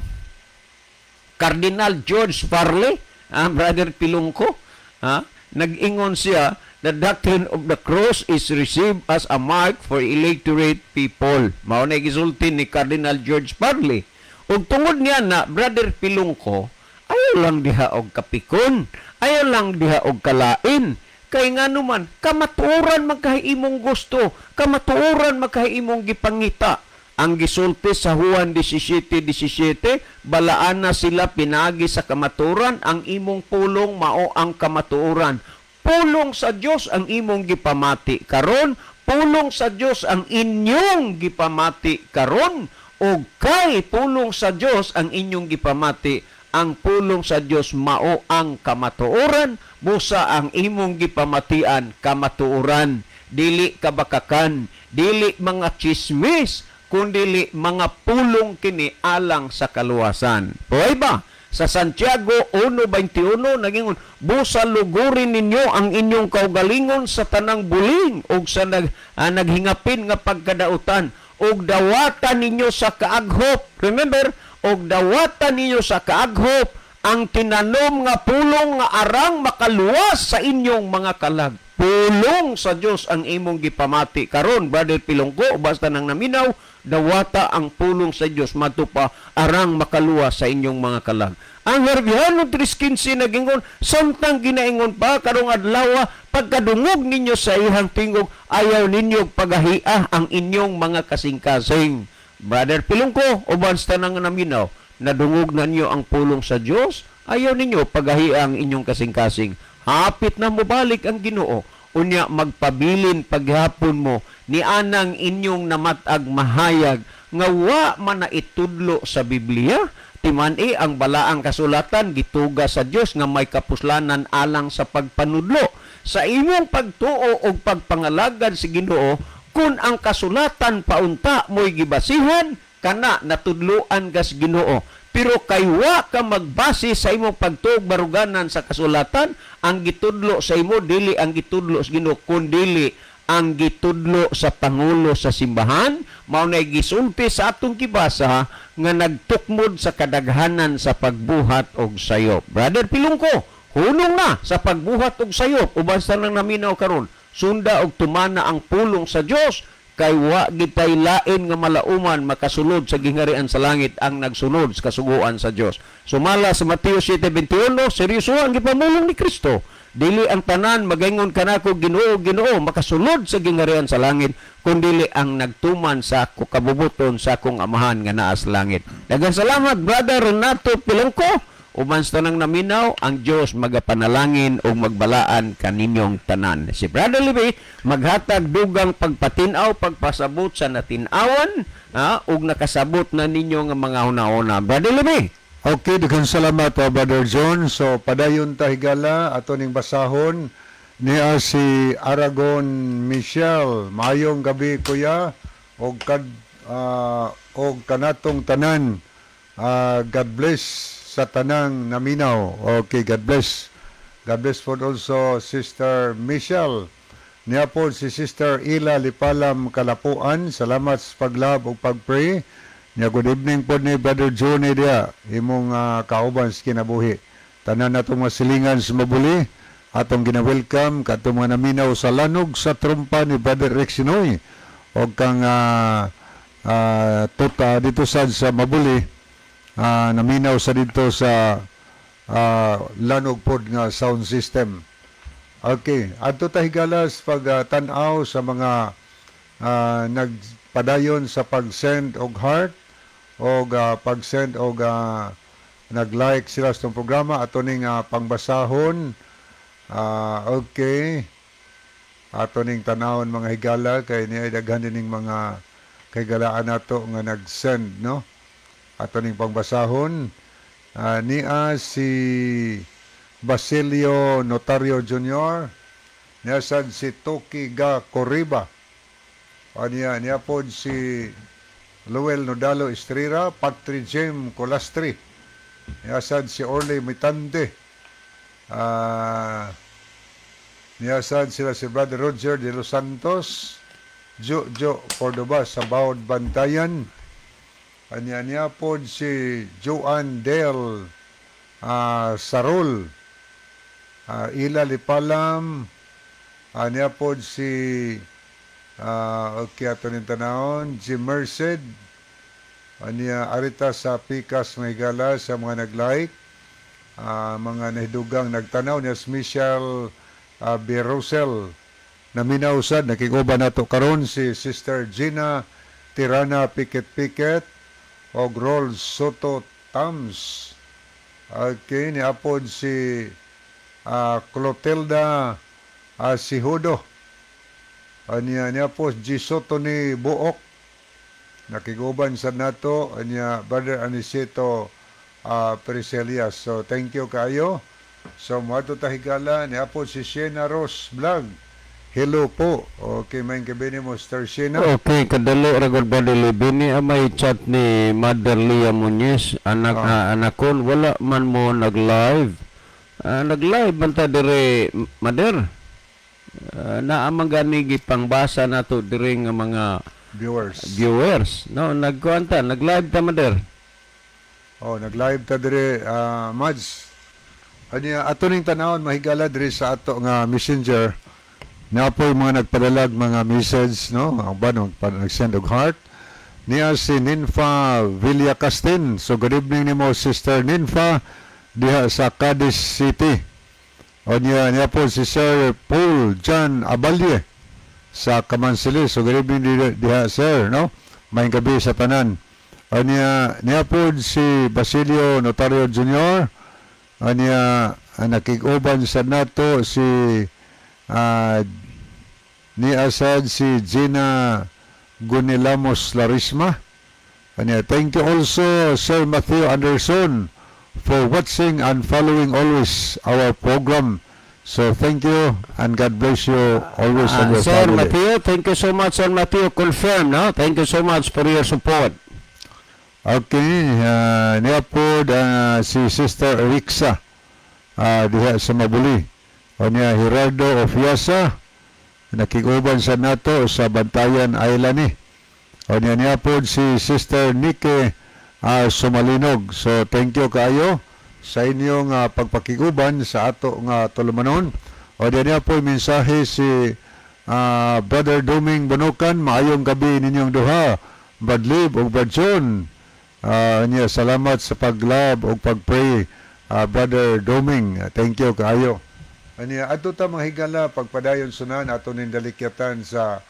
Speaker 1: Cardinal George Farley, Brother Pilungko, nag-ingon siya, the doctrine of the cross is received as a mark for electorate people. Mao na gisulti ni Cardinal George Farley. Ug tungod niya na, Brother Pilungko, ayaw lang diha og kapikon, ayaw lang diha og kalain. Kay nga naman, kamatuoran magkahi imong gusto, kamatuoran magkahi imong gipangita. Ang gisulti sa Juan 17:17, balaan na sila pinagi sa kamatuoran, ang imong pulong mao ang kamatuoran. Pulong sa Dios ang imong gipamati karon, pulong sa Dios ang inyong gipamati karon, ug kay pulong sa Dios ang inyong gipamati, ang pulong sa Dios mao ang kamatuoran, busa ang imong gipamatian kamatuoran. Dili kabakakan, dili mga chismis, kundili mga pulong kini alang sa kaluwasan. Buhay ba? Sa Santiago 1:21 nagingon, busa lugurin ninyo ang inyong kaugalingon sa tanang buling ug sa naghingapin nga pagkadautan, ug dawatan ninyo sa kaaghop. Remember, ug dawatan ninyo sa kaaghop ang tinanom nga pulong nga arang makaluwas sa inyong mga kalag. Pulong sa Dios ang imong gipamati karon, Brother Pilungko, basta nang naminaw, dawata ang pulong sa Dios matupa arang makaluwas sa inyong mga kalag. Ang Herbiano 3:15 nagingon, samtang ginaingon pa karong adlaw, pagkadungog ninyo sa iyang tingog, ayaw ninyo pagahia ang inyong mga kasing-kasing. Brother Pilungko, uban sa tanang naminaw, nadungog na ninyo ang pulong sa Dios, ayaw ninyo pagahia ang inyong kasing-kasing. Hapit na mobalik ang Ginoo, unya magpabilin paghapon mo ni anang inyong namatag mahayag nga wa man na itudlo sa Biblia. Timan-i ang balaang kasulatan gituga sa Dios nga may kapuslanan alang sa pagpanudlo sa imong pagtuo og pagpangalagad sa Ginoo. Kun ang kasulatan paunta mo'y gibasihan, kana natudloan kas Ginoo. Pero kay wa ka magbase sa imong pagtuo baruganan sa kasulatan, ang gitudlo sa imo dili ang gitudlo sa Ginoo, kun dili ang gitudlo sa pangulo sa simbahan. Mao nay gisulti sa atong gibasa nga nagtukmod sa kadaghanan sa pagbuhat og sayop. Brother Pilungko, hunong na sa pagbuhat og sayop uban sa nang naminaw karon. Sunda og tumana ang pulong sa Dios, kay wa gitay lain nga malauman makasulod sa gingharian sa langit ang nagsunod sa kasuguan sa Dios. Sumala sa Mateo 7:21, seryoso ang gipamulong ni Kristo. Dili ang tanan magaingon kanako, "Ginoo, Ginoo," makasulod sa gingharian sa langit, kundili ang nagtuman sa kabubuton sa akong Amahan nga naa sa langit. Daghang salamat, Brother Renato Pilangko. Uban sa tanang naminaw, ang Dios magapanalangin ug magbalaan kaninyong tanan. Si Brother Libby maghatag dugang pagpatinaw, pagpasabot sa natin-awan ug nakasabot na ninyo nga mga hunahuna. Brother Libby.
Speaker 2: Okay, daghang salamat, Brother John. So padayon ta, higala, ato ning basahon niya si Aragon Michelle. Maayong gabi, kuya, og kad og kanatong tanan. God bless sa tanang naminaw. Okay, God bless. God bless for also Sister Michelle. Niya po si Sister Ila Lipalam Kalapuan. Salamat sa paglove ug pagpray. Nya good evening po ni Brother Johnny dia, imong kauban sa kinabuhi. Tanan natong mga silingan sa Mabuli, atong gina-welcome katong mga naminaw sa Lanog sa Trumpa ni Brother Rex Sinoy og kang tuta dito sad sa Mabuli, naminaw sa dito sa Lanog pod nga sound system. Okay, adto ta, higalas, pag tan-aw sa mga nagpadayon sa pag-send og heart og pag-send og nag-like sila sa itong programa, ato ning pangbasahon. Okay. Ato ning tanawon, mga higala, kay niya daghan ning mga kahigalaan nato nga nag-send, no. Ato ning pangbasahon. Niya si Basilio Notario Jr. Niya sad si Toki Ga Corriba. Niya, niya pod si Luel Nodalo Estrera, Patri Jem Colastri. Niya sad si Orly Mitande. Niya sad sila si Brother Roger de Los Santos, Jo Jo Cordoba sa Baod Bantayan. Anya niya pod si Joan Del Sarol. Ila Lipalam. Niya pod si okay, ato ning tanawon, Jim Merced. Anya arita sa Pikas, mga higala, sa mga nag-like. Mga nahidugang nagtanaw niya si Michelle Berosel. Naminaw sad, nakiguban nato karon si Sister Gina Tirana Piket Piket og Rol Soto Tams. Okay, niapod si Clotilda Sihudo. Anya niya po G. Soto ni Buok. Nakiguban sa nato anya Brother Aniceto Priscilla. So thank you kayo. So moadto ta, higala, niya po si Shena Rose Vlog. Hello po. Okay, may gabi mo, Sister Shena.
Speaker 1: Okay, kadalo ra gud, Brother Libby, ni may chat ni Mother Leah Muñez, anak anakon wala man mo nag-live. Nag-live man ta dire, Mother. Naa man gani gipangbasa nato dire nga mga
Speaker 2: viewers.
Speaker 1: Viewers. No, nagkuan ta, nag-live ta, Mother.
Speaker 2: Oh, nag-live ta dire, Mads. Anya ato ning tanawon, mahigala, dire sa ato nga Messenger. Naa po'y mga nagpadalag mga message, no? Ang ba no, nag-send og heart. Niya si Ninfa Villacastin. So good evening nimo, Sister Ninfa. diha sa Cadiz City. O niya, niya po si Sir Paul John Abalye sa Kamansilis. So good evening diha, sir, no? Maayong gabi sa tanan. O niya, niya po si Basilio Notario Jr. O niya, nakig-uban sa nato si ni asad si Gina Gunilamos Larisma. Anya, thank you also, Sir Matthew Anderson, for watching and following always our program. So thank you and God bless you always and your
Speaker 1: Sir
Speaker 2: family.
Speaker 1: Matthew, thank you so much, Sir Matthew. Confirm, no? Thank you so much for your support.
Speaker 2: Okay, niya po si Sister Erixa diha sa Mabuli. O niya Gerardo Ofiasa, nakig-uban sa nato sa Bantayan Island ni. O niya, niya po si Sister Nike Sumalinog. So thank you kaayo sa inyong pagpakiguban sa ato nga tulumanon. O niya, niya po mensahe si Brother Doming Bunukan, maayong gabi ninyong duha. Brad Lib ug Brad John. Niya, salamat sa pag-love ug pag-pray, Brother Doming. Thank you kaayo. Anya, ato ta, mga higala, pagpadayon sunan ato ning dalikyatan sa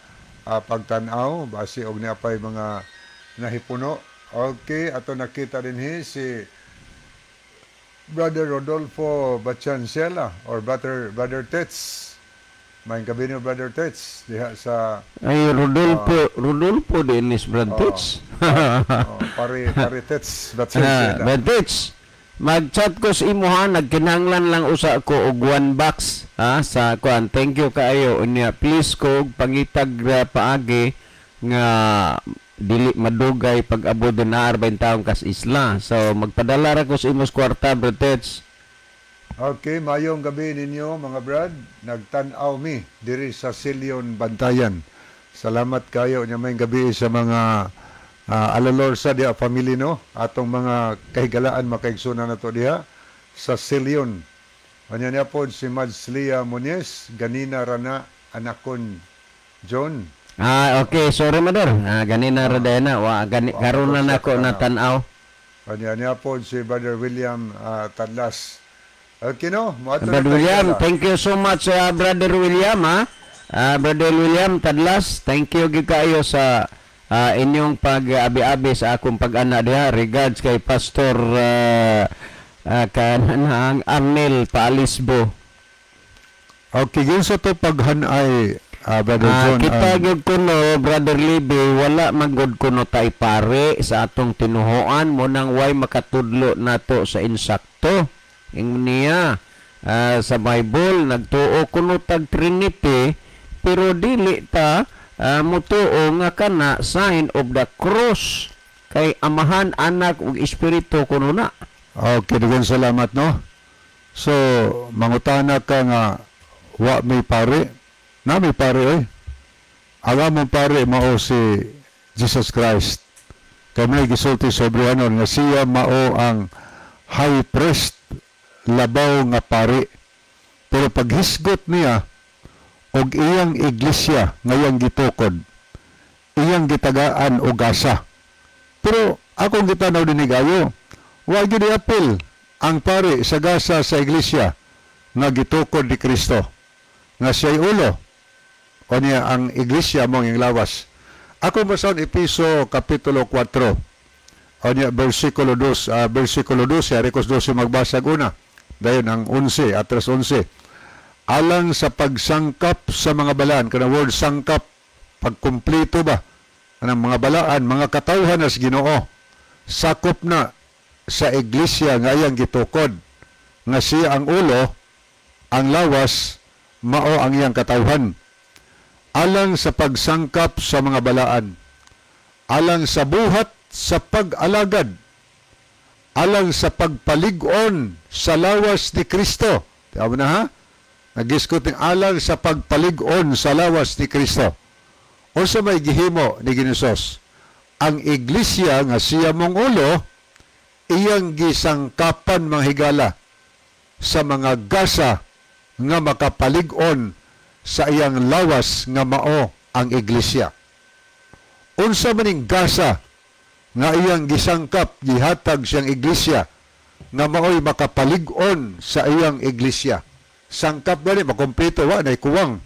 Speaker 2: pagtan-aw basi og naa pay mga nahipuno. Okay, ato nakita dinhi si Brother Rodolfo Bachancela or Brother Tets. Maayong gabi niyo, Brother Tets, diha sa
Speaker 1: Ay, Rodolfo, Rodolfo Dennis Brad Tets.
Speaker 2: Oh, pare Tets Bachancela.
Speaker 1: Brad Tets, mag-chat ko sa imo ha, nagkinahanglan lang usa ko og one box ha sa kuan. Thank you kaayo unya. Please ko og pangitag paagi nga dili madugay pag abot na arba'y taong kas isla. So magpadala ra ko sa imong kwarta, Brad Tets.
Speaker 2: Okay, mayong gabi ninyo, mga brad. Nagtan-aw mi diri sa Silion, Bantayan. Salamat kayo nya, maayong gabi sa mga Alalorsa diha family, no. Atong mga kahigalaan, makaigsoon nato diha sa Silion. Anya, niya po si Mads Lia Muñez, ganina rana anakon John.
Speaker 1: Ah, okay, sorry, Mador. Ah, ganina ra na wa gani karon na nako na tan-aw.
Speaker 2: Anya, niya po si Brother William Tadlas. Okay, no, moadto na
Speaker 1: Brother
Speaker 2: tayo
Speaker 1: William,
Speaker 2: sa-
Speaker 1: thank you so much, Brother William, ha. Brother William Tadlas, thank you gyud kaayo sa inyong pag-abi-abi sa akong pag-ana diha. Regards kay Pastor kanang Arnel Paalisbo.
Speaker 2: Okay, yun sa to paghanay, Brother John.
Speaker 1: Kita gyud kuno, Brother Libby, wala man gud kuno tay pare sa atong tinuhoan mo nang way makatudlo nato sa insakto. Ingon niya sa Bible nagtuo kuno tag Trinity pero dili ta mutuo nga kana sign of the cross kay Amahan, Anak ug Espiritu kuno na.
Speaker 2: Okay, daghang salamat, no. So, mangutana ka nga wa may pare. Na may pare eh. Ang among pare mao si Jesus Christ. Kay may gisulti sobre ano nga siya mao ang high priest, labaw nga pare. Pero paghisgot niya og iyang iglesia nga iyang gitukod, iyang gitagaan og gasa. Pero akong gitanaw dinhi gayo, wa gyud apil ang pare sa gasa sa iglesia nga gitukod ni Kristo nga siya'y ulo o niya ang iglesia mao ang lawas. Ako basahon Epeso Kapitulo 4 o niya versikulo 2, versikulo 12, Arikos 12, magbasag una. Dayon ang 11, atras 11. Alang sa pagsangkap sa mga balaan, kana word sangkap, pagkumpleto ba? Anang mga balaan, mga katawhan as Ginoo, sakop na sa iglesia nga iyang gitukod, nga siya ang ulo, ang lawas, mao ang iyang katawhan. Alang sa pagsangkap sa mga balaan, alang sa buhat sa pag-alagad, alang sa pagpalig-on sa lawas ni Kristo. Tama na ha? Nagiskot ng alang sa pagpalig-on sa lawas ni Kristo. Unsa may gihimo ni Ginoos? Ang iglesia nga siya mong ulo, iyang gisangkapan, mga higala, sa mga gasa nga makapalig-on sa iyang lawas nga mao ang iglesia. Unsa maning gasa nga iyang gisangkap, gihatag siyang iglesia? nga maoy makapalig-on sa iyang iglesia. Sangkap gani makumpleto, wa nay kuwang.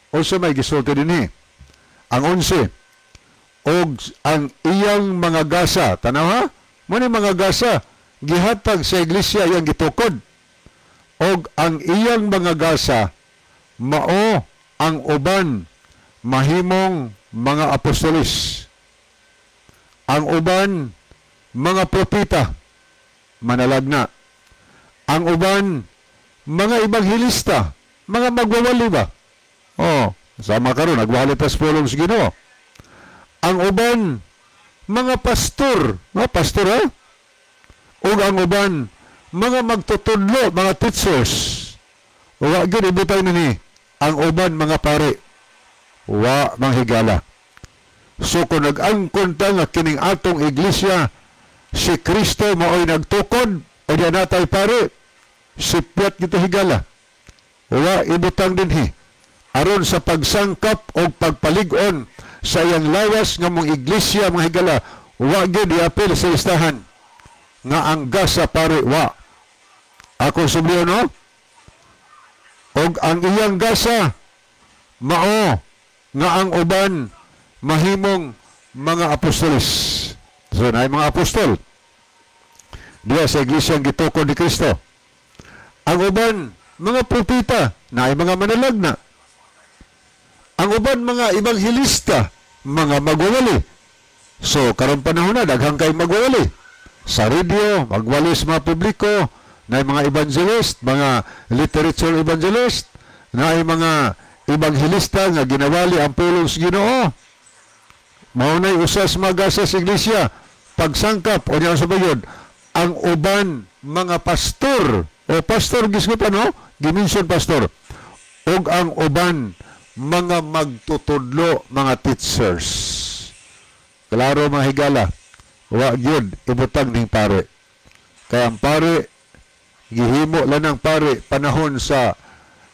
Speaker 2: Unsa may gisulti dinhi? Ang 11, og ang iyang mga gasa, tanaw ha? Mo ni mga gasa gihatag sa iglesia iyang gitukod. Og ang iyang mga gasa mao ang uban mahimong mga apostolis, ang uban mga propeta, manalagna, ang uban mga ebanghelista, mga magwawali ba? Oh, sama karon nagwali tas pulong sa Ginoo. Ang uban mga pastor, mga pastor ha? Ug ang uban mga magtutudlo, mga teachers. Wa gyud ibutang nini ang uban mga pare. Wa manghigala. So kung nag-angkon ta nga kining atong iglesia si Kristo maoy nagtukod o di natay pare, sipyat gito higala. Wa ibutang dinhi aron sa pagsangkap o pagpalig-on sa iyang lawas nga mong iglesia, mga higala, wa gyud iapil sa listahan nga ang gasa pare, wa. Ako subliyo, no? Og ang iyang gasa mao nga ang uban mahimong mga apostoles. So naay mga apostol diya sa iglesia ang gitukod ni Kristo. Ang uban mga propeta, naay mga manalagna. Ang uban mga ebanghelista, mga magwawali. So karon panahon na daghang kay magwawali sa radio, magwali sa mga publiko, naay mga evangelist, mga literature evangelist, naay mga ebanghelista nga ginawali ang pulong sa Ginoo. Mao nay usa sa mga gasa sa iglesia, pagsangkap o niya sa bayod, ang uban mga pastor, o pastor gisgutan, no? Gimension pastor. Og ang uban mga magtutudlo, mga teachers. Klaro mga higala, wa gyud ibutang ning pare. Kaya ang pare gihimo lang ng pare panahon sa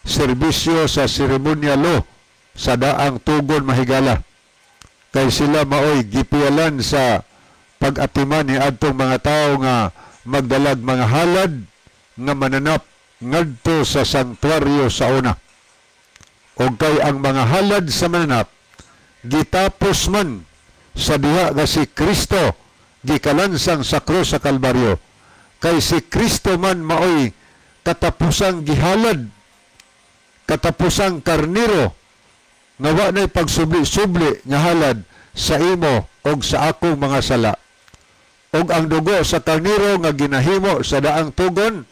Speaker 2: serbisyo sa seremonyalo sa daang tugon, mahigala. Kay sila maoy gipiyalan sa pag-atiman ni adtong mga tawo nga magdalag mga halad nga mananap ngadto sa sanktuaryo sa una. O kay ang mga halad sa mananap gitapos man sa diha nga si Kristo gikalansang sa krus sa Kalbaryo. Kay si Kristo man maoy katapusang gihalad, katapusang karniro nga wa na'y pagsubli-subli nga halad sa imo og sa akong mga sala. Og ang dugo sa karniro nga ginahimo sa daang tugon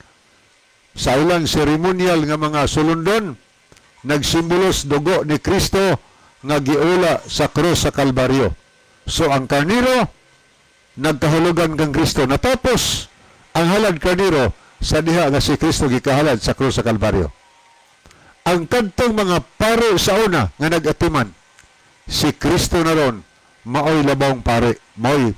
Speaker 2: sa ilang seremonyal nga mga sulundon nagsimbolos dugo ni Kristo nga giula sa krus sa Kalbaryo. So ang karniro nagkahulugan kang Kristo. Natapos ang halad karniro sa diha nga si Kristo gikahalad sa krus sa Kalbaryo. Ang kadtong mga pare sa una nga nag-atiman, si Kristo na ron maoy labawng pare, maoy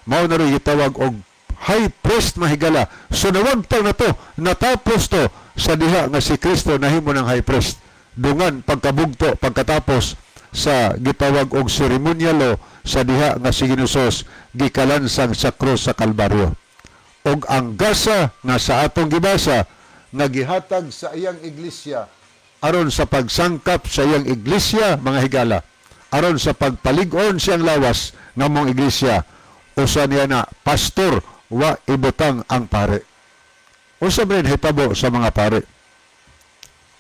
Speaker 2: mao na ron gitawag og high priest, mahigala. So nawagtang na to, natapos to sa diha nga si Kristo nahimo ng high priest. Dungan pagkabugto pagkatapos sa gitawag og seremonyalo sa diha nga si Ginosos gikalansang sa krus sa Kalbaryo. Og ang gasa nga sa atong gibasa nga gihatag sa iyang iglesia aron sa pagsangkap sa iyang iglesia, mga higala, aron sa pagpalig-on siyang lawas nga mong iglesia, usa niya na pastor, wa ibutang ang pare. Unsa man hitabo sa mga pare?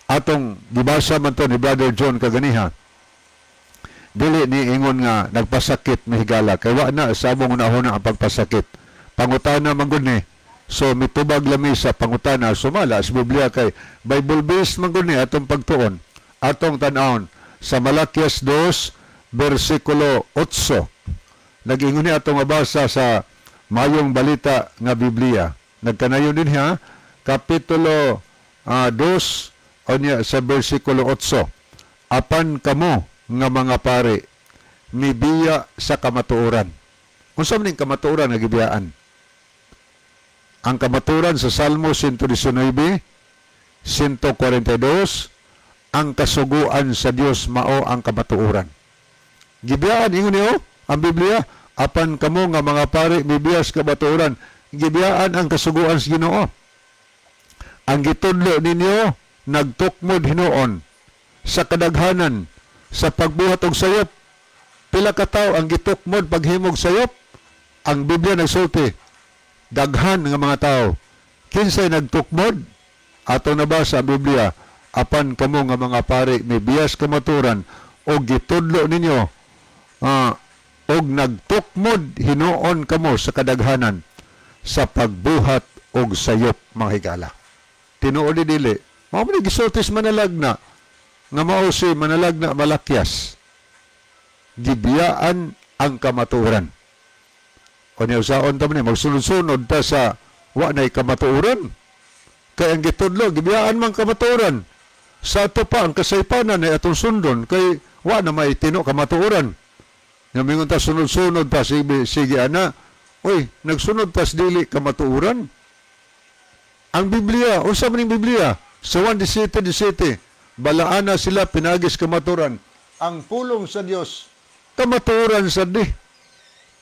Speaker 2: Atong gibasa man to ni Brother John kaganiha. Dili ni ingon nga nagpasakit, mahigala, kay wa na sa among unahuna ang pagpasakit. Pangutana man gud ni. So mitubag lami sa pangutana sumala sa Biblia kay Bible based man gud ni atong pagtuon. Atong tan-awon sa Malakias 2 bersikulo 8. Nag-ingon ni atong mabasa sa Mayong Balita nga Biblia. Nagkanayon din ha, kapitulo 2 unya sa bersikulo 8. Apan kamo nga mga pare mibiya sa kamatuoran. Unsa man ning kamatuoran nga gibiyaan? Ang kamatuoran sa Salmo 119, 142, ang kasuguan sa Dios mao ang kamatuoran. Gibiyaan ingon niyo ang Biblia, apan kamo nga mga pare mibiya sa kamatuoran. Gibiyaan ang kasuguan sa Ginoo. Ang gitudlo ninyo nagtukmod hinuon sa kadaghanan sa pagbuhat og sayop. Pila ka tawo ang gitukmod paghimog sayop? Ang Biblia nagsulti, daghan nga mga tao. Kinsay nagtukmod? Ato nabasa ang Biblia, apan kamo nga mga pari mibiyas kamaturan og gitudlo ninyo og nagtukmod hinuon kamo sa kadaghanan sa pagbuhat og sayop, mga higala. Tinuod ni dili? Mao man gisulti sa manalagna nga mao si manalagna Malakias. Gibiyaan ang kamatuoran. Unya usaon ta man ni magsunod-sunod ta sa wa nay kamatuoran? Kay ang gitudlo gibiyaan man kamatuoran. Sa ato pa ang kasaypanan ay atong sundon kay wa na may tino kamatuoran. Nga mingon ta sunod-sunod ta, sige, sige ana. Uy, nagsunod tas dili kamatuoran. Ang Biblia, unsa man ning Biblia? Sa 1:17:17, balaana sila pinagis kamatuoran. Ang pulong sa Dios kamatuoran sad di.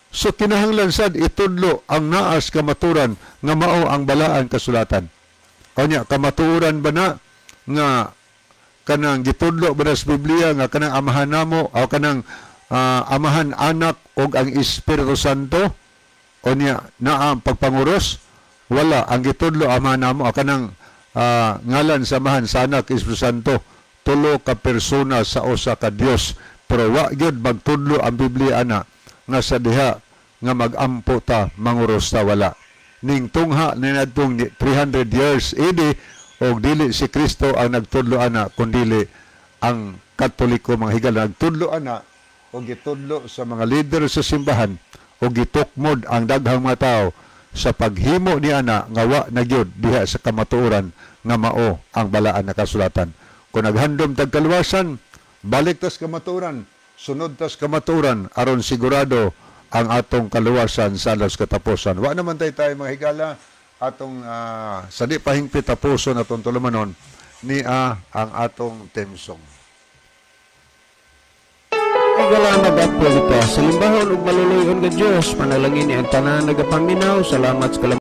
Speaker 2: So kinahanglan sad itudlo ang naas kamatuoran nga mao ang balaan kasulatan. Kanya kamatuoran ba na nga kanang gitudlo ba na sa Biblia nga kanang Amahan namo o kanang Amahan, Anak ug ang Espiritu Santo, unya naa ang pagpanguros? Wala. Ang gitudlo, Amahan namo, kanang ngalan sa Amahan, sa Anak, Espiritu Santo, tulo ka persona sa usa ka Dios, pero wa gyud magtudlo ang Biblia ana nga sa diha nga magampo ta, manguros ta. Wala ning tungha ni adtong 300 years AD og dili si Kristo ang nagtudlo ana kundili ang Katoliko, mga higala, nagtudlo ana og gitudlo sa mga leader sa simbahan og gitukmod ang daghang mga tao sa paghimo ni ana nga wa na gyud diha sa kamatuoran nga mao ang balaan na kasulatan. Kung naghandom tag kaluwasan, balik tas kamatuoran, sunod tas kamatuoran aron sigurado ang atong kaluwasan sa alas katapusan. Wa naman tayo tayo, mga higala, atong sa di pahingpit tapuson atong tulumanon ni ang atong theme song.
Speaker 1: Higala, nag-apo kita sa limbahon ug maluluy-on nga Dios, panalangin ni ang tanan nagapaminaw. Salamat sa